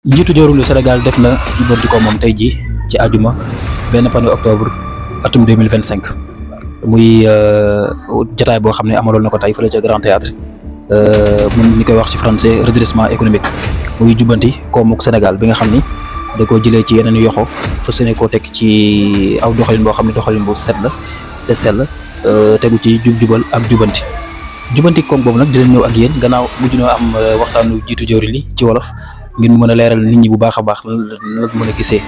njiitu jëwriñu Sénégal def na jubbanti ko moom tey jii ci àjjuma benn fan octobre atum 2025 muy jotaay boo xam ne amaloon na ko tey fële ca Grand Théâtre mun ñu koy wax ci français redressement économique muy jubbanti koomuk Sénégal bi nga xam ni da koo jëlee ci yeneen yoxo fas yéene koo teg ci aw doxalin boo xam ne doxalin bu set la te sell tegu ci jubal ak jubbanti koom boobu nag dinañ ñëw ak yéen gannaaw mujj noo am waxtaanu jiitu jëwriñ li ci wolof ngir mën a leeral nit ñi bu baax a baax lan la mën a gisee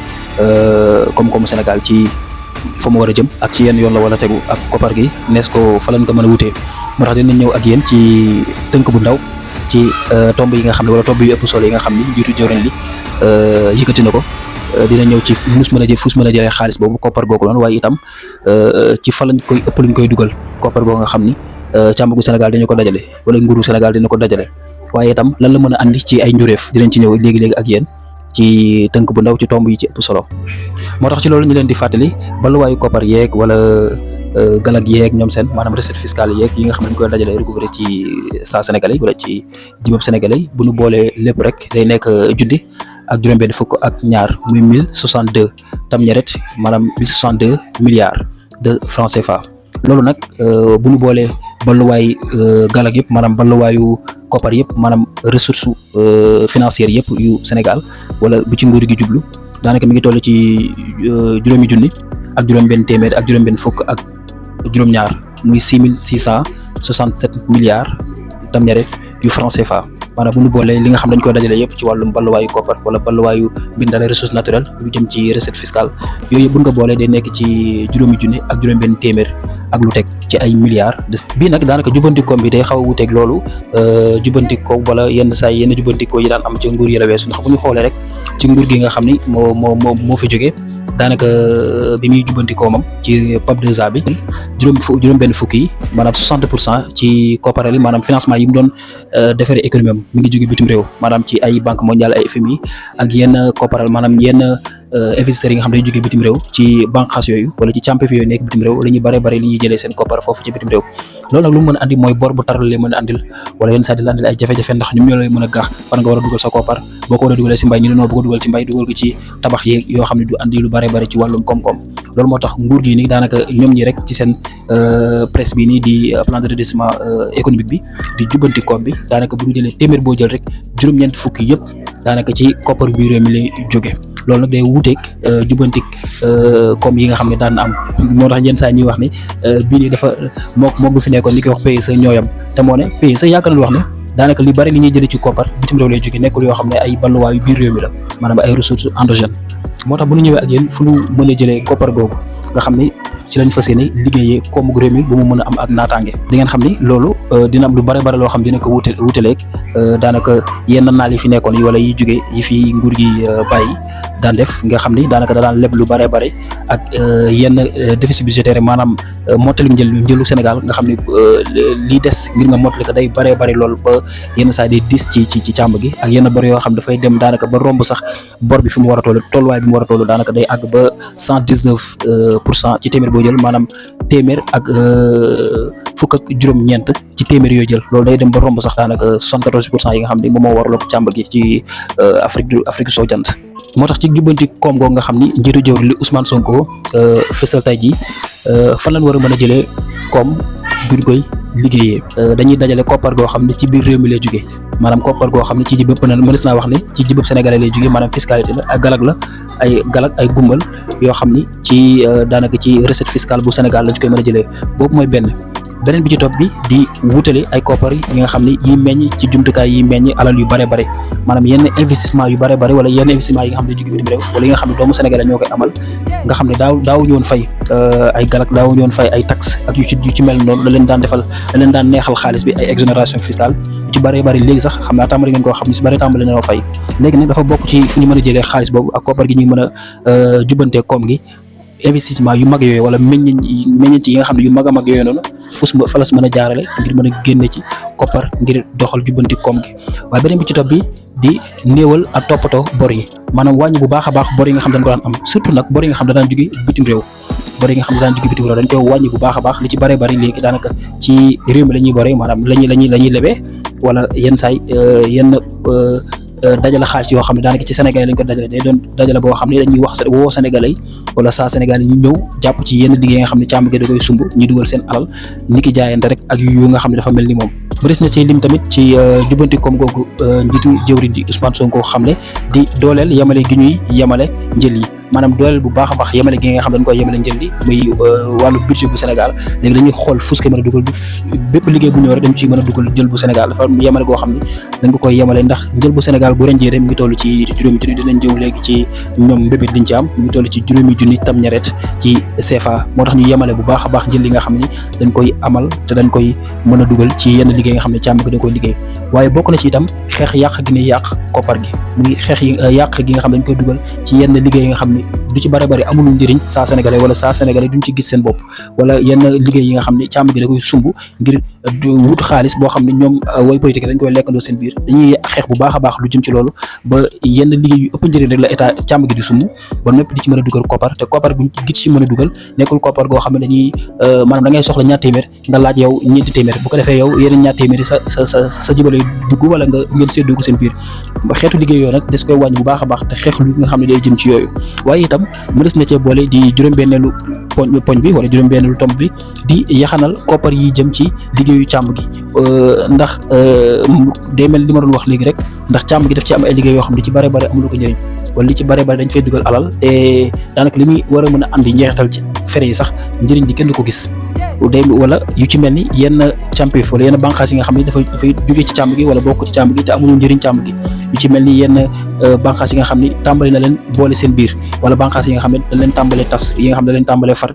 koom-koomu Sénégal ci fa mu war a jëm ak ci yenn yoon la wala tegu ak koppar gi nees ko fa lañ ko mën a wutee moo tax dinañ ñëw ak yéen ci tënk bu ndaw ci tomb yi nga xam ne wala tomb yu ëpp solo yi nga xam ni jiitu jëwriñ li yëkkati na ko dina ñëw ci mus mën a jëlee xaalis boobu koppar googu noonu waaye itam ci fa lañ koy ëpp luñ koy dugal koppar googu nga xam ni càmbagu Sénégal dina ko dajale wala nguuru Sénégal dina ko dajale waaye itam lan la mën a andi ci ay njuréef dinañ ci ñëw léegi-léegi ak yéen ci tënk bu ndaw ci tomb yi ci ëpp solo moo tax ci loolu ñu leen di fàttali balluwaayu koppar yeeg wala galag yeeg ñoom seen maanaam recette fiscale yeeg yi nga xam ne dañ koy dajale recouvrer ci saa sénégalais wala ci jibab sénégalais bu ñu boolee lépp rek day nekk junni ak juróom-benn fukk ak ñaar muy 1062 tam ñaret maanaam 1062 milliards de francs CFA loolu nag bu ñu boolee balluwaay galag yëpp maanaam balluwaayu koppar yëpp maanaam ressources financières yëpp yu Sénégal wala bu ci nguur gi jublu daanaka mi ngi toll ci juróomi junni ak juróom-benn téeméer ak juróom-benn fukk ak juróom-ñaar muy 6667 milliards tam ñaret yu francs CFA maanaam bu ñu boolee li nga xam dañ koy dajale yëpp ci wàllum balluwaayu koppar wala balluwaayu mbindale ressources naturelles lu jëm ci recette fiscale yooyu yëpp bu ñu ko boolee day nekk ci juróomi junni ak juróom-benn téeméer ak lu teg ci ay milliards bii nag daanaka jubbantikoom bi day xaw a wuteeg loolu jubbantiko wala yenn saa yenn jubbantiko yi daan am ci nguur yi la weesu ndax bu ñu xoolee rek ci nguur gi nga xam ni moo fi jógee daanaka bi muy jubbantikoo moom ci PAP 2A bi juróom-benn fukk yi maanaam 60% ci koppar yi maanaam financement yi mu doon defaree économie am mi ngi jóge bitim réew maanaam ci ay banque mondiale ay FMI ak yenn kopparal maanaam yenn investisseurs yi nga xam ne dañuy jógee bitim réew ci banques yooyu wala ci càmpe fi yooyu nekk bitim réew la ñuy bare li ñuy jëlee seen koppar foofu ci bitim réew loolu nag lu mu mën a andi mooy bor bu tar la mën a andil wala yenn saa di la andil ay jafe-jafe ndax ñoom ñoo lay mën a gaax fan nga war a dugal sa koppar boo ko war a dugalee si mbay ñu ne noo bu ko dugal ci mbay dugal ko ci tabax yeeg yoo xam ne du andi lu bare ci wàllum koom-koom loolu moo tax nguur gi ni daanaka ñoom ñi rek ci seen presse bi nii di plan de redressement économique bi di jubbanti koom bi daanaka bu ñu jëlee téeméer boo jël rek juróom-ñeent fukki yëpp daanaka ci koppar bi réew mi lay jóge loolu nag day wuuteeg jubbantik comme yi nga xam ne daan na am moo tax yenn saa ñuy wax ni bii nii dafa mook bu fi nekkoon ni koy wax PSE ñooyam te moo ne PSE yaakaar na wax ne daanaka li bari li ñuy jëlee ci koppar bitim réew lay jóge nekkul yoo xam ne ay balluwaayu biir réew mi la maanaam ay ressources endogènes moo tax bu ñu ñëwee ak yéen fu ñu mën a jëlee koppar googu nga xam ne ci lañ fas yéene liggéeyee koomu réew mi bu mu mën a am ak naataange di ngeen xam ni loolu dina am lu bare loo xam dina ko wutaleeg daanaka yenn naal yi fi nekkoon yi wala yi jóge yi fi nguur gi bàyyi daan def nga xam ni daanaka da daan leb lu bare ak yenn déficit budgétaire maanaam mottali njëlu Sénégal nga xam ni lii des ngir nga mottali ko day bare lool ba yenn saa day dis ci càmb gi ak yenn bor yoo xam dafay dem daanaka ba romb sax bor bi fi mu war a toll tolluwaay bi mu war a toll daanaka day àgg ba 119% ci téeméer boo jël maanaam téeméer ak fukk ak juróom-ñeent ci téeméer yooyu jël loolu day dem ba romb sax daanaka 74% yi nga xam ni moom moo waraloon càmb gi ci Afrique soo jant moo tax ci jubbanti koom googu nga xam ni njiitu jëwriñ li Ousmane Sonko fësal tey jii fan lañ war a mën a jëlee koom buñ koy liggéeyee dañuy dajale koppar goo xam ne ci biir réew mi lay jógee maanaam koppar goo xam ne ci jibëb mënees naa wax ne ci jibëb sénégalais lay jógee maanaam fiscalité la ak galag ay gumbal yoo xam ni ci daanaka ci recette fiscale bu Sénégal lañ koy mën a jëlee boobu mooy beneen bi ci topp bi di wutale ay koppar yi nga xam ne yi meññ ci jumtukaay yi meññ alal yu bare maanaam yenn investissement yu bare wala yenn investissement yi nga xam ne jóge bitim réew wala yi nga xam ne doomu sénégalais ñoo koy amal nga xam ne daawuñu woon fay ay galak daawuñu woon fay ay taxes ak yu ci mel noonu la leen daan neexal xaalis bi ay exonération fiscale yu ci bare léegi sax xam naa tàmbali ngeen koo xam ne si bare tàmbali nañoo fay léegi nag dafa bokk ci fu ñu mën a jëlee xaalis boobu ak koppar gi ñuy mën a jubbantee koom gi investissement yu mag yooyu wala meññeent yi nga xam ne yu mag a mag yooyu noonu fa la mën a jaarale ngir mën a génne ci koppar ngir doxal jubbanti koom gi waaye beneen bi ci topp bi di néewal ak toppatoo bor yi maanaam wàññi bu baax a baax bor yi nga xam dañ ko daan am surtout nag bor yi nga xam daan jóge bitim réew dañ koy wàññi bu baax a baax li ci bare léegi daanaka ci réew mi la ñuy boree maanaam lañuy lebee wala yenn saay yenn dajale xaalis yoo xam ne daanaka ci Sénégal lañ ko dajale day doon dajale boo xam ne dañuy wax woo Sénégalais wala saa Sénégalais ñu ñëw jàpp ci yenn liggéey nga xam ne càmm gi da koy sumb ñu dugal seen alal ni ki jaayante rek ak yu nga xam ne dafa mel ni moom bëris na ci lim tamit ci jubbanti koom googu njiitu jëwriñ di Ousmane Sonko xamle di dooleel yemale gi ñuy yemale njël yi maanaam dooleel bu baax a baax yemale gi nga xam dañ koy yemale njël yi muy wàllu budget bu Sénégal léegi dañuy xool fu ko mën a dugal bépp liggéey bu ñëw rek dañ ciy mën a dugal njël bu Sénégal dafa yemale goo xam ne dañ ko koy yemale ndax njël bu Sénégal bu ren jii rek mi ngi toll ci juróomi junni dinañ jëw léegi ci ñoom mbébét liñ ci am mi ngi toll ci juróomi junni tam ñaret ci CFA moo tax ñu yemale bu baax a baax njël yi nga xam ne dañ koy amal te dañ koy mën a dugal ci yenn liggéey nga xam ne càmm gi da koy liggéey waaye bokk na ci itam xeex yàq gi ne yàq koppar gi muy xeex yàq gi nga xam ne dañ koy dugal ci yenn liggéey yi nga xam ne du ci bari amul njëriñ saa Sénégalais wala saa Sénégalais duñ ci gis seen bopp wala yenn liggéey yi nga xam ne càmm gi da koy sumb ngir wut xaalis boo xam ne ñoom way politique dañ koy lekkandoo seen biir dañuy xeex bu baax a baax lu jëm ci loolu ba yenn liggéey yu ëpp njëriñ rek la état càmm gi di sumb ba nëpp di ci mën a dugal koppar te koppar buñ gis ci mën a dugal nekkul koppar goo xam ne dañuy maanaam da ngay soxla ñaar téeméer nga laaj yow ñeenti téeméer bu ko defee yow yeneen ñaar téeméer sa jibale dugg wala nga ngeen séddoo ko seen biir ba xeetu liggéey yooyu nag des koy wàññi bu baax a baax te xeex lu nga xam ne day jëm ci yooyu waaye itam mënees na cee boole di juróom-benneelu poñ bi wala juróom-benneelu tomb bi di yaxanal koppar yi jëm ci liggéeyu càmm gi ndax day mel li ma doon wax léegi rek ndax càmm gi daf ci am ay liggéey yoo xam ne li ci bare amul ko njëriñ wala li ci bare dañ fay dugal alal te daanaka li muy war a mën a andi njeexital ci fere yi sax njëriñ li kenn du ko gis day wala yu ci mel ni yenn càmpif wala yenn bànqaas yi nga xam ne dafay jógee ci càmm gi wala bokk ci càmm gi te amul njëriñ càmm gi yu ci mel ni yenn bànqaas yi nga xam ne tàmbali na leen boole seen biir wala bànqaas yi nga xam ne dañ leen tàmbalee tas yi nga xam ne dañ leen tàmbalee far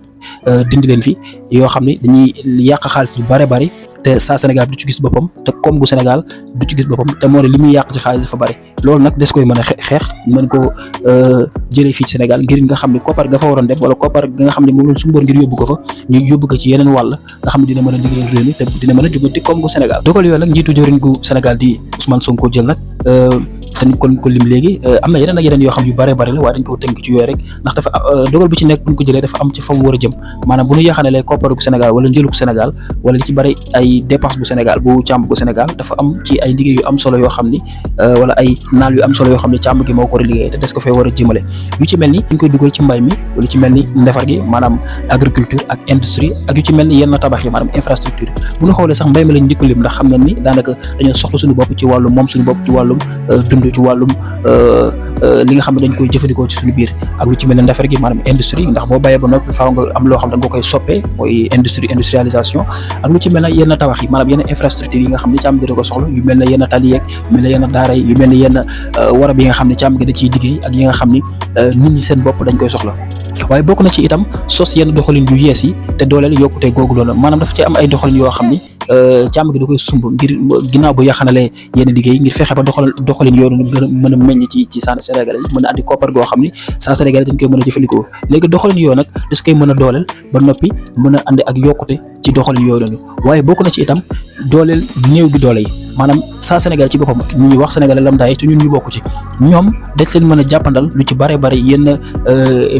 dindi leen fi yoo xam ne dañuy yàq xaalis yu bare te saa Sénégal du ci gis boppam te koom gu Sénégal du ci gis boppam te moo ne li muy yàq ci xaalis dafa bari loolu nag des koy mën a xeex mën ko jëlee fii ci Sénégal ngir nga xam ne koppar ga fa waroon dem wala koppar ga nga xam ne moom la sumboor ngir yóbbu ko fa ñu yóbbu ko ci yeneen wàll nga xam ne dina mën a liggéeyal réew mi te dina mën a jubanti koom gu Sénégal dogal yooyu nag njiitu jëriñ gu Sénégal di Ousmane Sonko jël nag dañ ko lim léegi am na yeneen ak yeneen yoo xam yu bare la waaye dañ ko tënk ci yooyu rek ndax dafa dogal bu ci nekk buñ ko jëlee dafa am ci fa mu war a jëm maanaam bu ñu yaxanalee kopparu Sénégal wala njëlu Sénégal wala li ci bari ay dépense bu Sénégal bu càmm gu Sénégal dafa am ci ay liggéey yu am solo yoo xam ni wala ay naal yu am solo yoo xam ne càmm gi moo ko war a liggéey te des ko fee war a jëmale yu ci mel ni dañ koy dugal ci mbay mi wala ci mel ni ndefar gi maanaam agriculture ak industrie ak yu ci mel ni yenn tabax yi maanaam infrastructure bu ñu xoolee sax mbay mi lañ njëkk lim ndax xam nañ ni daanaka dañoo soxla suñu bopp ci wàllum moom suñu bopp ci wàllum dund ci wàllum li nga xam ne dañ koy jëfandikoo ci suñu biir ak lu ci mel ne ndefar gi maanaam industrie ndax boo bàyyee ba noppi faaw nga am loo xam ne da nga koy soppee mooy industrialisation ak lu ci mel ne yenn tabax yi maanaam yenn infrastructure yi nga xam ne càmm gi da ko soxla yu mel ne yenn tali yeeg yu mel ne yenn daara yi yu mel ne yenn warab yi nga xam ne càmm gi da ciy liggéey ak yi nga xam ni nit ñi seen bopp dañ koy soxla waaye bokk na ci itam sos yenn doxalin yu yees yi te dooleel yokkute googu loolu maanaam dafa ci am ay doxalin yoo xam ni càmm gi da koy sumb ngir ginnaaw bu yaxanalee yenn liggéey ngir fexe ba doxalin yooyu gën a mën a meññ ci saa Sénégalais yi mën a andi koppar goo xam ni saa Sénégalais dañ koy mën a jëfandikoo léegi doxalin yooyu nag da su koy mën a dooleel ba noppi mën a andi ak yokkute ci doxalin yooyu noonu waaye bokk na ci itam dooleel néew gi doole yi maanaam saa Sénégal ci boppam ñuy wax Sénégalais lambda yi te ñun ñu bokk ci ñoom dañ leen mën a jàppandal lu ci bare yenn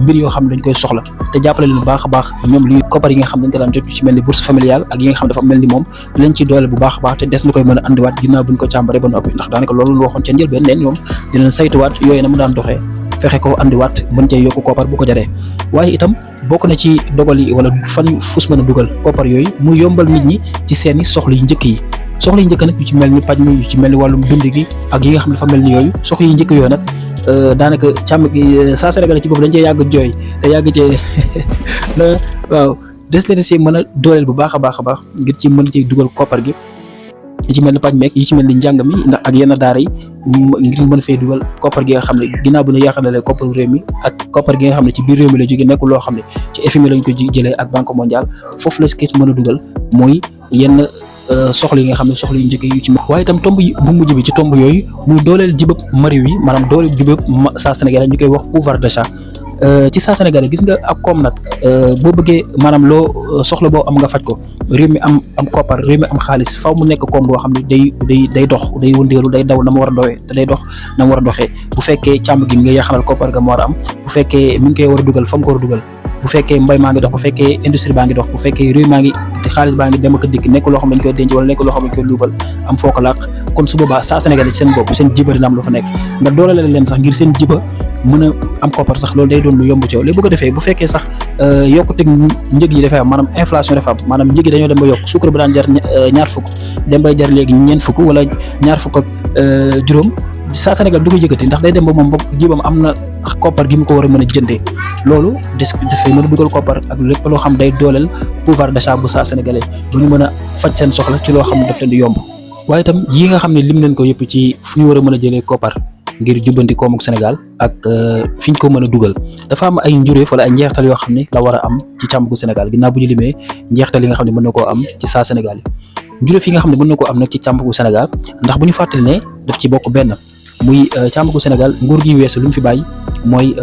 mbir yoo xam ne dañ koy soxla te jàppale leen bu baax a baax ñoom li koppar yi nga xam dañ ko daan jot ci mel ni bourse familiale ak yi nga xam dafa mel ni moom di leen ci doole bu baax a baax te des na koy mën a andiwaat ginnaaw buñ ko càmbare ba noppi ndax daanaka loolu la waxoon ca njëlbeen neen ñoom di leen saytuwaat yooyu na mu daan doxee fexe ko andiwaat mën cee yokku koppar bu ko jaree waaye itam bokk na ci dogal yi wala fan fus mën a dugal koppar yooyu mu yombal nit ñi ci seeni soxla yu njëkk yi soxla yi njëkk nag yu ci mel ni paj mi yu ci mel ni wàllum dund gi ak yi nga xam ne dafa mel ni yooyu soxla yi njëkk yooyu nag daanaka càmm gi saa Sénégal ci bopp dañ cee yàgg jooy te yàgg cee waaw des leen si mën a dooleel bu baax a baax ngir ci mën ci dugal koppar gi yi ci mel ni paj meek yi ci mel ni njàng mi ndax ak yenn daara yi ngir mën fee dugal koppar gi nga xam ne ginnaaw bu ñu yaakaar kopparu réew mi ak koppar gi nga xam ne ci biir réew mi la jóge nekkul loo xam ne ci FMI lañ ko jëlee ak Banque mondiale foofu la si mën a dugal mooy yenn soxla yi nga xam ne soxla yu njëkk yu ci waaye itam tomb bu mujj bi ci tomb yooyu muy dooleel jibëb mariw yi maanaam dooleel jibëb saa Sénégal ñu koy wax pouvoir d'achat ci saa Sénégal gis nga ab koom nag boo bëggee maanaam loo soxla boo am nga faj ko réew mi am koppar réew mi am xaalis faw mu nekk koom boo xam ne day dox day wëndeelu day daw na mu war a dowee te day dox na mu war a doxee bu fekkee càmm gi mi nga yaxanal koppar ga mu war a am bu fekkee mi ngi koy war a dugal fa mu ko war a dugal bu fekkee mbay maa ngi dox bu fekkee industrie baa ngi dox bu fekkee réew maa ngi xaalis baa ngi dem ak dikk nekk loo xam dañ koy denc wala nekk loo xam dañ koy luubal am foo ko làq kon su boobaa saa Sénégal yi seen bopp seen jiba dina am lu fa nekk nga dooleel leen sax ngir seen jiba mën a am koppar sax loolu day doon lu yomb ci yow léegi bu ko defee bu fekkee sax yokkuteg njëg yi dafay am maanaam inflation dafa am maanaam njëg yi dañoo dem ba yokk suukar ba daan jar ñaar fukk dem bay jar léegi ñeent fukk wala ñaar fukk ak juróom saa Sénégal du ko yëkkati ndax day dem ba moom bopp jibam am na koppar gi mu ko war a mën a jëndee loolu dafay mën a dugal koppar ak lépp loo xam day dooleel pouvoir d'achat bu saa sénégalais ba ñu mën a faj seen soxla ci loo xam ne daf leen di yomb waaye itam yi nga xam ne lim nañ ko yëpp ci fu ñu war a mën a jëlee koppar ngir jubbanti koomuk Sénégal ak fi ñu ko mën a dugal dafa am ay njuréef wala ay njeextal yoo xam ne la war a am ci càmmugu Sénégal ginnaaw bu ñu limee njeextal yi nga xam ne mën na koo am ci saa Sénégal yi njuréef yi nga xam ne mën na koo am nag ci càmmugu Sénégal ndax bu ñu fàttali ne daf ci bokk benn muy càmmugu Sénégal nguur gi weesu lu mu fi bàyyi mooy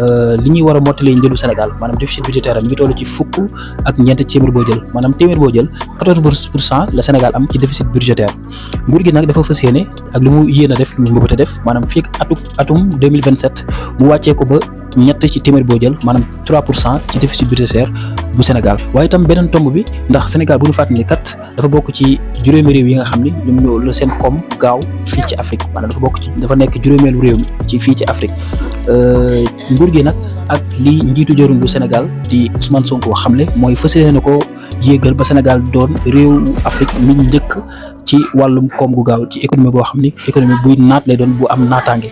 li ñuy war a mottalee njëlu Sénégal maanaam déficit budgétaire mi ngi toll ci fukk ak ñeent téeméer boo jël maanaam téeméer boo jël 14% la Sénégal am ci déficit budgétaire nguur gi nag dafa fas yéene ak lu mu yéene a def lu mu mbëbët a def maanaam fii atum 2027 mu wàccee ko ba ñett ci téeméer boo jël maanaam 3% ci déficit budgétaire bu Sénégal waaye itam beneen tomb bi ndax Sénégal bu ñu fàttali ni kat dafa bokk ci juróomi réew yi nga xam ni ñoom ñoo la seen koom gaaw fii ci Afrique maanaam dafa nekk juróomeelu réew mi ci fii ci Afrique nguur gi nag ak li njiitu jëruñ bu Sénégal di Ousmane Sonko xamle mooy fas yéene ko yéegal ba Sénégal doon réew Afrique mi njëkk ci wàllum koom gu gaaw ci économie boo xam ni économie buy naat lay doon bu am naataange